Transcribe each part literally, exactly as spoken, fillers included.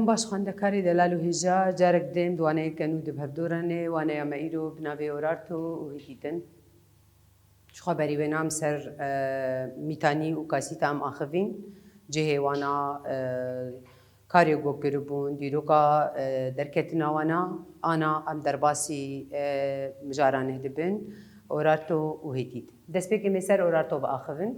Baş xwendekarê delal û hêja, carek din di waneyeke nû di bi hevdû re ne, waneya me îro bi navê Orarto û Hîtît in. Ji xwe berî wê nam ser, e, mîtanî û kasîta em axivîn. Cihê wana, e, karê ku kiribûn, dîroka, e, derketina wana, ana em derbasî, e, mijara neh dibin, Orarto û Hîtît. Destpêkê me ser Orarto biaxivin.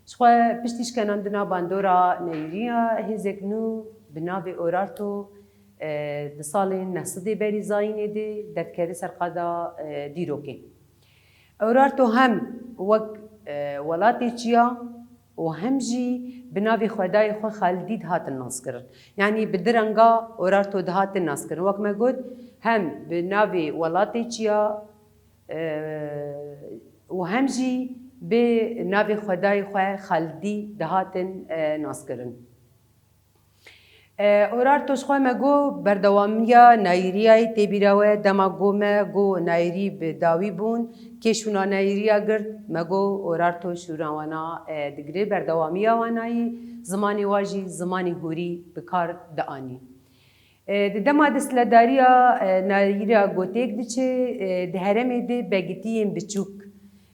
Ji xwe piştî şkenandina bandora neyîriya hêzek nû bi navê Orarto, e, di salên neh sedê berî zayînê de derdikeve ser qada, e, dîrokê. Orarto hem wek, e, welatê çiya û hem jî bi navê xwedayê xwe Xalidî dihatin naskirin. Yanî bi du renga Orarto dihatin naskirin. Wek me got, hem bi navê welatê çiya, e, û hem jî bi navê xwedayê xwe Xalidî dihatin, e, naskirin. E, Orarto ji xwe me got berdewamiya nayîriyayê tê bîra we, dema got me got nayîrî bi dawî bûn, kê şûna nayîriya girt, me got Orarto şûna wana, e, digire, berdewamiya wanayî, zimanê wa jî zimanê hûrî bi kar dianî. E, di dema desthilatdariya, e, nayîra gotêk diçe, e, di herêmê de begitiyên biçûk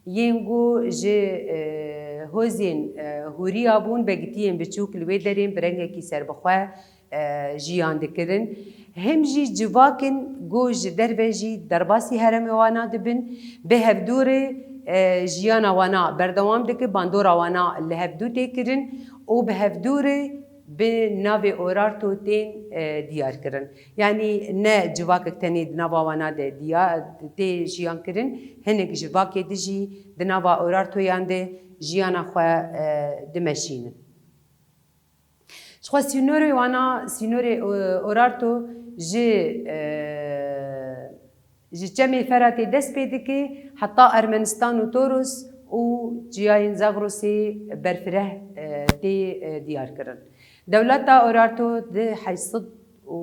yên ku ji, e, hozên, e, hûriya bûn, begitiyên biçûk li wê derên bi rengekî serbixwe, e, jiyan dikirin. Him jî civakên ku ji derve jî derbasî herêmê wana dibin, bi hevdûrê, e, jiyana wana berdewam dike, bandora wana li hevdû tê kirin û bi hevdûrê bi navê Orarto tên, e, diyar kirin. Yanî ne civakek tenê di nava wana de diya-, tê jiyan kirin, hinek civakê di jî di nava Orartoyan de jiyana xwe, e, dimeşînin. Ji xwe sînorê wana, sînorê, e, Orarto ji, e, ji Çemê Feratê dest pê dike, heta Ermenistan û Toros û çiyayên Zagrosê berfireh, e, tê, e, diyar kirin. Dewleta Orarto di heşt sed û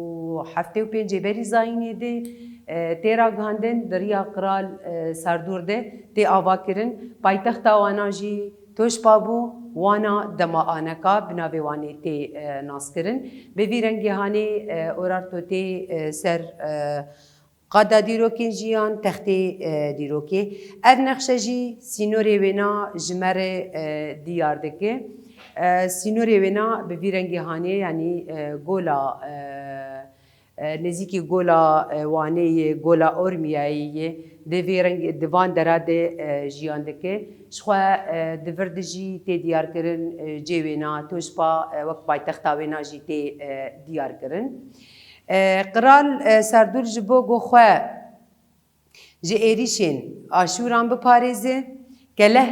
heftê û pêncê berî zayînê de, e, tê ragihandin, di riya Qral, e, Sardûr de tê ava kirin. Paytexta wana jî Toşpa bû, wana dema aneka bi navê wanê tê, e, naskirin. Bi vî rengê hanê, e, Orarto tê, e, ser, e, qada dîrokên jiyan, textê, e, dîrokê. Ev nexşe jî sînorê wêna ji me re, e, diyar dike. E, sînorê wêna bi vî rengê hanê, yanî, e, gola, e, e, nêzîkî gola, e, Wanê ye, gola Ormiyayê ye, di vê reng-, di van dera de, e, jiyan dike. Ji xwe, e, di vir de jî tê diyar kirin, e, cê wêna, Toşpa, e, wek paytexta wêna jî tê, e, diyar kirin. E, Qral, e, Serdûr ji bo ku xwe ji êrîşên Aşûran biparêze, keleh,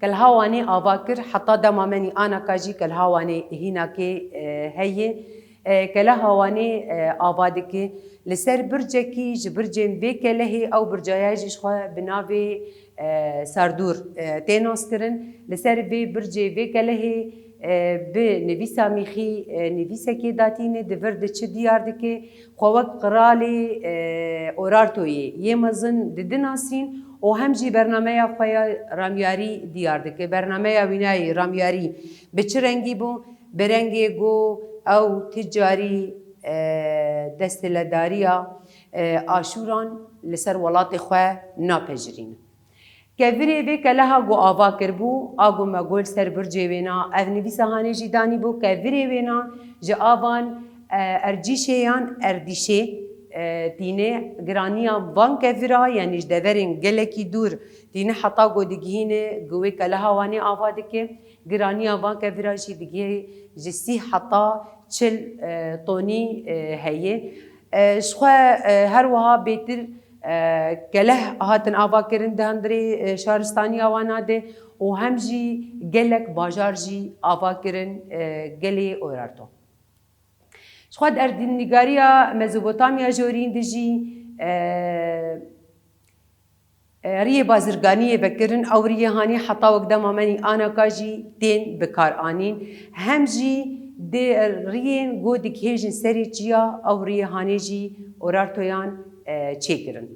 kelha Wanê ava kir, heta dema me nî anaka jî kelha Wanê hînakê, e, heye. E, keleha Wanê, e, ava dike. Li ser bircekî ji bircên vê kelehê, ew bircaya jî ji xwe bi navê, e, Sardûr, e, tê naskirin. Li ser vê bircê vê kelehê, e, bi nivîsa mîxî, e, nivîsekê datîne, di vir de çi diyar dike, xwe wek qiralê, e, Orartoyê yê mezin didinasîn û hem jî bernameya xwe ya ramyarî diyar dike. Bernameya wînayê ramyarî bi çi rengî bû? Bi rengê ku ew ti carî, e, desthilatdariya, e, Aşûran li ser welatê xwe napejirîne. Kevirê vê keleha ku ava kiribû, a ku me got li ser bircê wêna, ev nivîsa hanê jî danîbû, kevirê wêna ji avan, e, Ercîşê yan Erdîşê, e, tîne. Giraniya van kevira, yanî ji deverên gelekî dûr tîne, heta ku digihîne ku wê keleha Wanê ava dike. Giraniya van kevira jî digihê ji sî heta çil, e, tonî, e, heye. E, ji xwe, e, her wiha bêtir, e, keleh hatin ava kirin di hundirê, e, şaristaniya wana de û hem jî gelek bajar jî ava kirin, e, gelê Orarto. Ji xwe di erdnîgariya Mezopotamya jorîn de jî, e, e, riyê bazirganiyê vekirin, ew riyê hanê heta wek dema me nî anaka jî tên bi kar anîn. Hem jî di riyên ku digihêjin serê çiya, ew riyê hanê jî Orartoyan, e, çêkirin.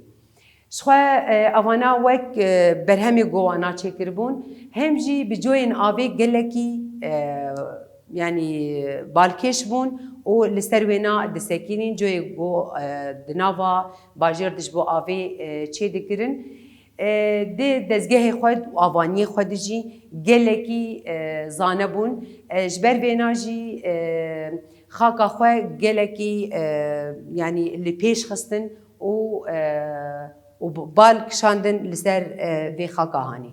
Ji xwe, e, evana wek, e, berhemê ku wana çêkiribûn, hem jî bi coyên avê gelekî, e, yanî balkêş bûn û li ser wêna disekînîn, coyê ku, e, di nava bajêr de ji bo avê, e, çêdikirin. E, di dezgehê xwe û avaniyê xwe de jî gelekî, e, zane bûn. E, ji ber vêna jî, e, xaka xwe gelekî, e, yanî li pêş xistin û, e, û bal kişandin li ser, e, vê xaka hanê.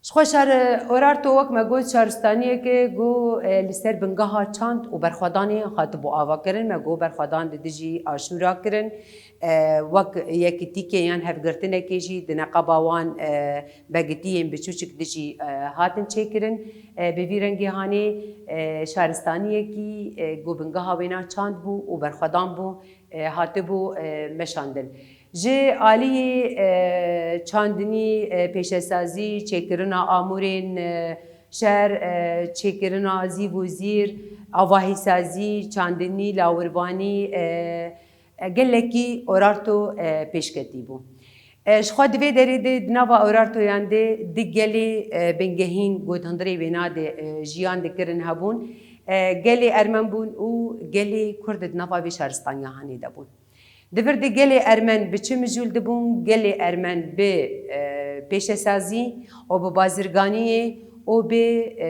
Ji xwe şar, Urartu wek me got, şaristaniyeke ku, e, li ser bingeha çand û berxwedanê hatibû avakirin. Me got berxwedan li dijî Aşûra kirin. E, wek yekitîkê yan hevgirtinekê jî di neqeba wan, e, begitiyên biçûçik dijî, e, hatin çêkirin. E, bi vî rengê hanê, e, şaristaniyekî, e, ku bingeha wêna çand bû û berxwedan bû, e, hatibû, e, meşandin. Ji aliyê, e, çandinî, e, pêşesazî, çêkirina amûrên, e, şer, e, çêkirina zîv û zîr, avahîsazî, çandinî, lawirvanî, e, e, gelekî Urartu, e, pêşketî bû. E, ji xwe di vê derê de di nava Urartoyan de di gelê, e, bingehîn ku di hundirê wêna de, e, jiyan dikirin hebûn. E, gelê Ermen bûn û gelê Kurd di nava vê şaristaniya hanê de bûn. Di vir de gelê Ermen bi çi mijûl dibûn? Gelê Ermen bi, e, pêşesazî û bi bazirganiyê û bi, e,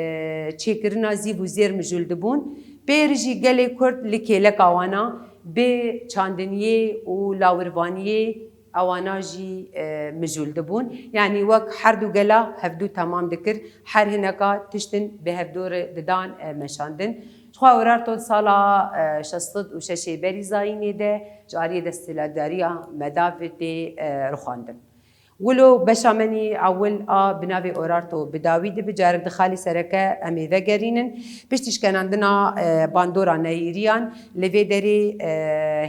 çêkirina zîv û zêr mijûl dibûn. Pêr jî gelê Kurd li kêleka wana bi çandiniyê û lawirvaniyê ewana jî, e, mijûl dibûn. Yanî wek her du gela hevdu temam dikir, her hineka tiştin bi hevdû re didan, e, meşandin. Ji xwe Urartu di sala, e, şeş sed û şeş berî zayînê de ji aliyê desthilatdariya Medavê tê, e, rixwandin. Wilo beşa me nî ewil a bi navê Urartu bi dawî dibe, carek di xalî sereke em ê vegerînin. Piştî şkenandina, e, bandora neyîriyan li vê derê, e,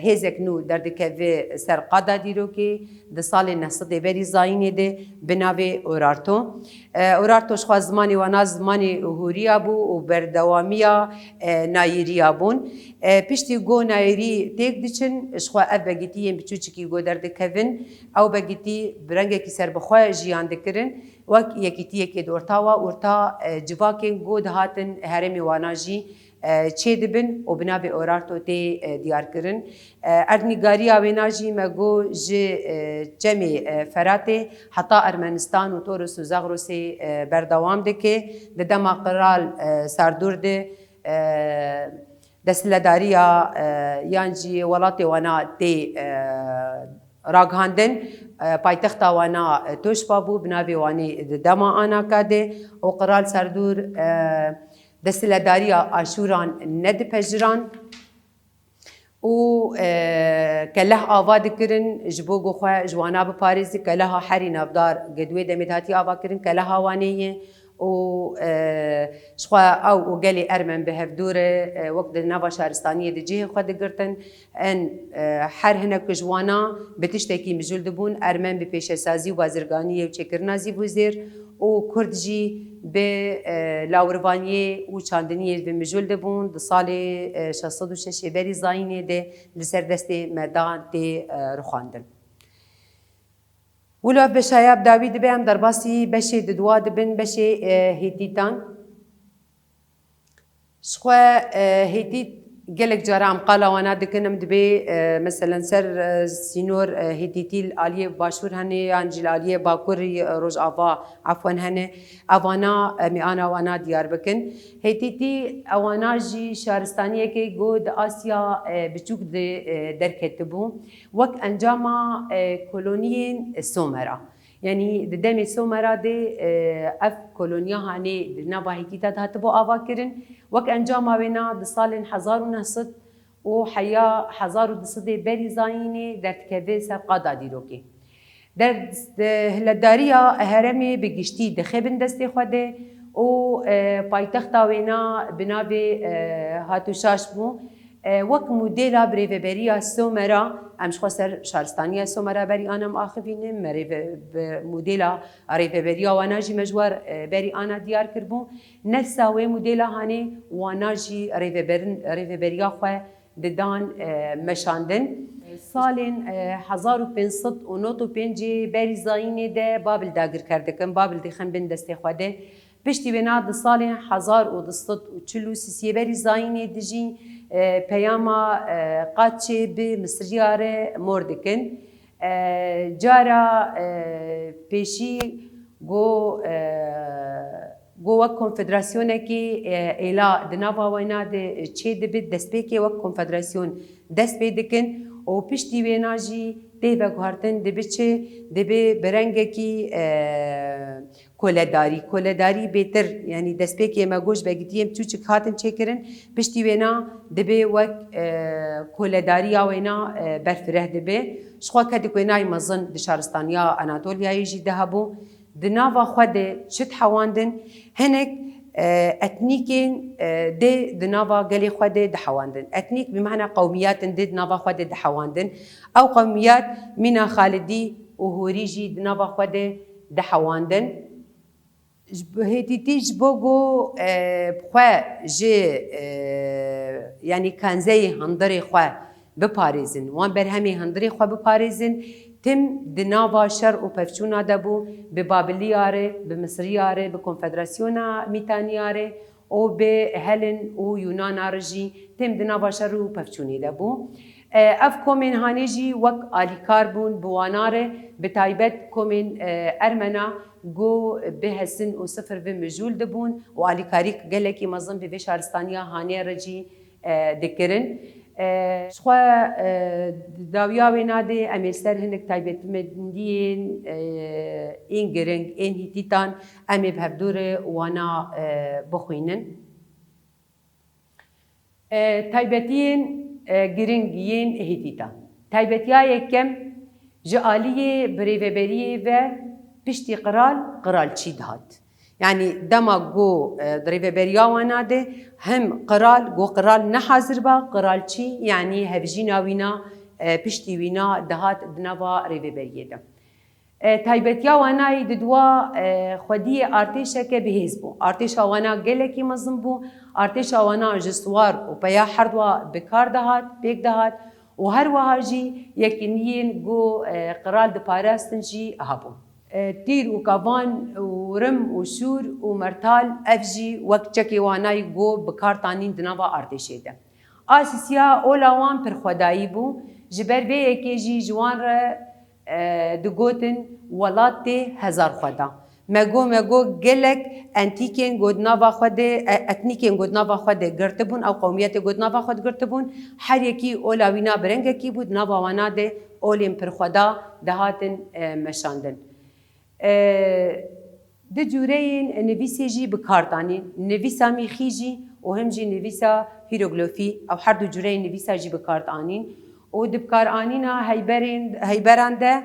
hêzek nû derdikeve ser qada dîrokê, di salên neh sedê berî zayînê de bi navê Urartu. E, Urartu ji xwe zimanê wana zimanê hûriya bû û berdewamiya, e, nayîriya bûn. E, piştî ku nayîrî têk diçin, ji xwe ev begitiyên biçûçikî ku derdikevin, ew begitî bi rengekî serbixwe jiyan dikirin. Wek yekîtiyekê di orta wa, orta, e, civakên ku dihatin herêmê wana jî, e, çêdibin û bi navê Urartu tê, e, diyarkirin. E, erdnîgariya wêna jî me got ji, e, çemê, e, Feratê heta Ermenistan û Toris û Zagrosê, e, berdewam dike. Di dema Qral, e, Sardûr de, e, desthilatdariya, e, yan jî welatê wana tê, e, ragihandin. E, paytexta wana, e, Toşpa bû, bi navê wanê di dema Anaka de û Qral Sardûr, e, desthilatdariya Aşûran nedipejiran û, e, keleh ava dikirin, ji bo ku xwe ji wana biparêzî, keleha herî navdar ku di wê demê de hatiye avakirin, keleha Wanê ye û, e, ji xwe ew û gelê Ermen bi hevdû re, e, wek di nava şaristaniyê de cihê xwe digirtin. En, e, her hinek ji wana bi tiştekî mijûl dibûn, Ermen bi pêşesazî û bazirganiyê û çêkirina zîv û zêr û Kurd jî bi, e, lawirvaniyê û çandiniyê bi mijûl dibûn. Di salê, e, şeş sed û şeş berî zayînê de li ser destê Medan tê, e, rixwandin. Wilo ev beşa ya bi dawî dibe, em derbasî beşê di dua dibin, beşê, e, Hîtîtan. Ji xwe, e, Hîtît gelek cara em qala wana dikin, em dibê, e, meselen ser, e, sînor, e, Hîtîtî li aliyê başûr hene yan jî li aliyê bakur, e, rojava, efwen hene. Evana em ê ana wana diyar bikin. Hîtîtî ewana jî şaristaniyekê ku di Asya, e, biçûk de, e, derketibû. Wek encama, e, koloniyên Somera. Yanî di demê Somera de, e, ev koloniya hanê di nava Hîtîta de hatibû avakirin. Wek encama wêna di salên hezar û neh sed û heya hezar û du sedê berî zayînê derdikeve ser qada dîrokê. Desthilatdariya herêmê bi giştî dixebin destê xwe de û, e, paytexta wêna bi navê, e, Hatûşaş bû. E, wek modela birêveberiya Somera, em ji xwe ser şaristaniya Somera berî ana em axivînin, me rêve-, bi modela rêveberiya wana jî me ji we, e, berî ana diyar kiribû. Nefsa wê modela hanê wana jî rêveberin-, rêveberiya xwe didan, e, meşandin. Salên, e, hezar û pênc sed û nod û pêncê berî zayînê de Babil dagirker dikin, Babil dixin bin destê xwe de. Piştî wêna di salên hezar û du sed û çil û sisê berî zayînê de jî, e, peyama, e, qaçê bi Misriya re mor dikin. E, cara, e, pêşî go, e, go wek konfederasyonekî, e, êla di nava wêna de çê dibe, destpêkê wek konfederasyon dest pê dikin û piştî wêna jî tê veguhertin dibe çi, dibe bi rengekî, e, koledarî. Koledarî bêtir, yanî destpêkê me got ji begitiyên piçûçik hatin çêkirin, piştî wêna dibe wek, e, koledariya wêna, e, berfireh dibe. Ji xwe kedek wênayî mezin di şaristaniya Anatoliyayê jî de hebû. Di nava xwe de çi dihewandin? Hinek, e, etnîkên, e, dê di nava gelê xwe de dihewandin. Etnîk bi mehna qewmiyatên dê di nava xwe de dihewandin. Ew qewmiyat mîna Xalidî û Hûrî jî di nava xwe de dihewandin. Ji bo hêtîtî ji bo ku, e, xwe ji, e, yanî kanzeyê hundirê xwe biparêzin, wan berhemê hundirê xwe biparêzin, tim di nava şer û pevçûna de bû, bi Babiliya re, bi Misriya re, bi Konfederasyona Mîtaniya re û bi Helin û Yûnana re jî tim di nava şer û pevçûnê de bû. E, ev komên hanê jî wek alîkar bûn bi wana re, bi taybet komên, e, Ermena ku bi hesin û sifir ve mijûl dibûn û alîkarî gelekî mezin bi vê şaristaniya hanê re jî, e, dikirin. E, ji xwe, e, dawiya wê nade em ê ser hinek taybetmendiyên, e, ên giring, ên hîtîtan em ê bi hevdû re wana, e, bixwînin. E, taybetiyên, e, giring yên Hîtîtan. Taybetiya yekem, ji aliyê birêveberiyê ve piştî qral, qiralçî dihat. Yanî dema ku, e, di rêveberiya wana de hem qral, ku qral ne hazir ba, qiralçî, yanî hevjîna wîna, e, piştî wîna dihat di nava rêveberiyê de. E, taybetiya wanayî di dua, e, xwediyê artêşeke bihêz bû. Artêşa wana gelekî mezin bû. Artêşa wana ji siwar û peya herdwa bi kar dihat, pêk dihat û her wiha jî yekîniyên ku, e, qral diparastin jî hebûn. E, tîr û kavan û rim û şûr û mertal, ev jî wek çekê wanayî ku bi kar tanîn di nava artêşê de. A sisiya ola wan pirxwedayî bû. Ji ber vê yekê jî ji wan re, e, digotin welatê hezar xweda. Me got, me got gelek entîkên ku di nava xwe de, e, etnîkên ku di nava xwe de girtibûn, ew qewmiyetê ku di nava xwe de girtibûn, her yekî ola wîna bi rengekî bû, di nava wana de olên pirxweda dihatin, e, meşandin. E, du cûreyên nivîsê jî bi kar danîn. Nivîsa mîxî jî û him jî nivîsa hîroglofî, ew her du cûreyên nivîsa jî bi kar danîn. Û di bikaranîna heyberên, heyberan de,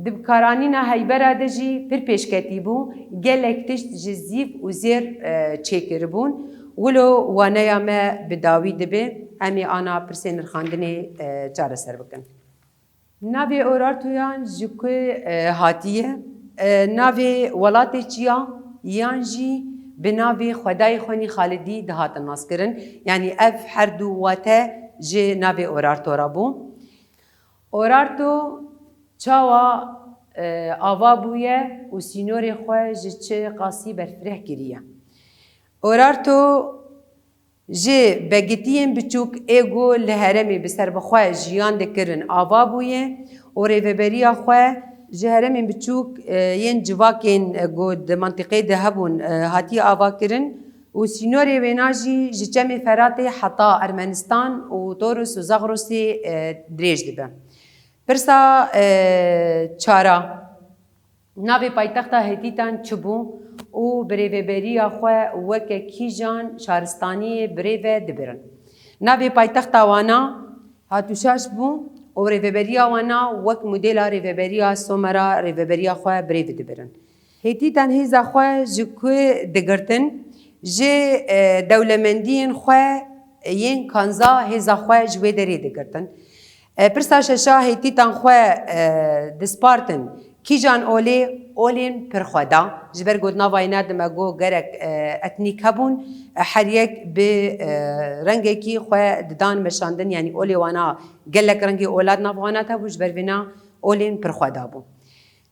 di bikaranîna heybera de jî pir pêşketî bû. Gelek tişt ji zîv û zêr, e, çêkiribûn. Wilo waneya me bi dawî dibe, em ê ana pirsên nirxandinê, e, çareser bikin. Navê Orartoyan ji ku, e, hatiye? E, navê welatê çi ya? Yan jî bi navê xwedayê xwe nî Xalidî dihatin naskirin. Yanî ev her du wate ji navê Orarto re bû. Orarto çawa, e, ava bûye û sînorê xwe ji çi qasî berfireh kiriye? Orarto ji begitiyên biçûk ê ku li herêmê bi serbixwe jiyan dikirin ava bûye û rêveberiya xwe ji herêmên biçûk, e, yên civakên, e, ku di mentiqê de hebûn, e, hatiye avakirin û sînorê wêna jî ji Çemê Feratê heta Ermenistan û Torus û Zagrosê, e, dirêj dibe. Pirsa, e, çara. Navê paytexta Hêtîtan çi bû û bi rêveberiya xwe weke kîjan şaristaniyê birêve dibirin? Navê paytexta wana Hatûşaş bû û rêveberiya wana wek modela rêveberiya Somera rêveberiya xwe birêve dibirin. Hêtîtan hêza xwe ji ku digirtin? Ji, e, dewlemendiyên xwe yên kanza hêza xwe ji wê derê digirtin. E, pirsa şeşa Hêtîtan xwe, e, dispartin kîjan olê? Olên pirxweda. Ji ber ku di nava wana de me got gerek, e, etnîk hebûn, e, her yek bi, e, rengekî xwe didan meşandin, yanî olê wana gelek rengê ola di nava wana de hebû, ji ber vêna olên pirxweda bû.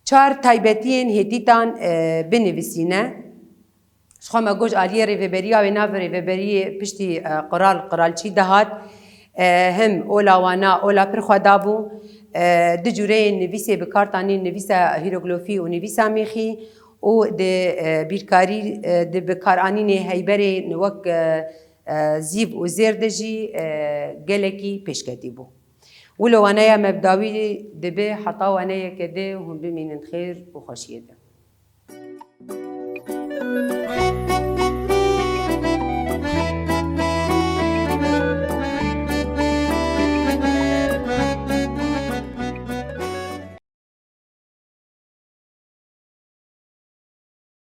Çar taybetiyên hêtîtan e, binivîsîne. Ji xwe me got, aliyê rêveberiya wê nav rêveberiyê piştî e, qral, qiralçî dihat. E, him ola wana ola pir xweda bû. E, du cûreyên nivîsê bi kar tanîn, nivîsa hîroglofî û nivîsa mîxî û di e, bîrkarî e, di bikaranînê heyberên wek e, e, zîv û zêr de jî e, gelekî pêşketî bû. Wilo waneya me bi dawî dibe heta waneyeke dê hûn bimînin xêr û xweşiyê de.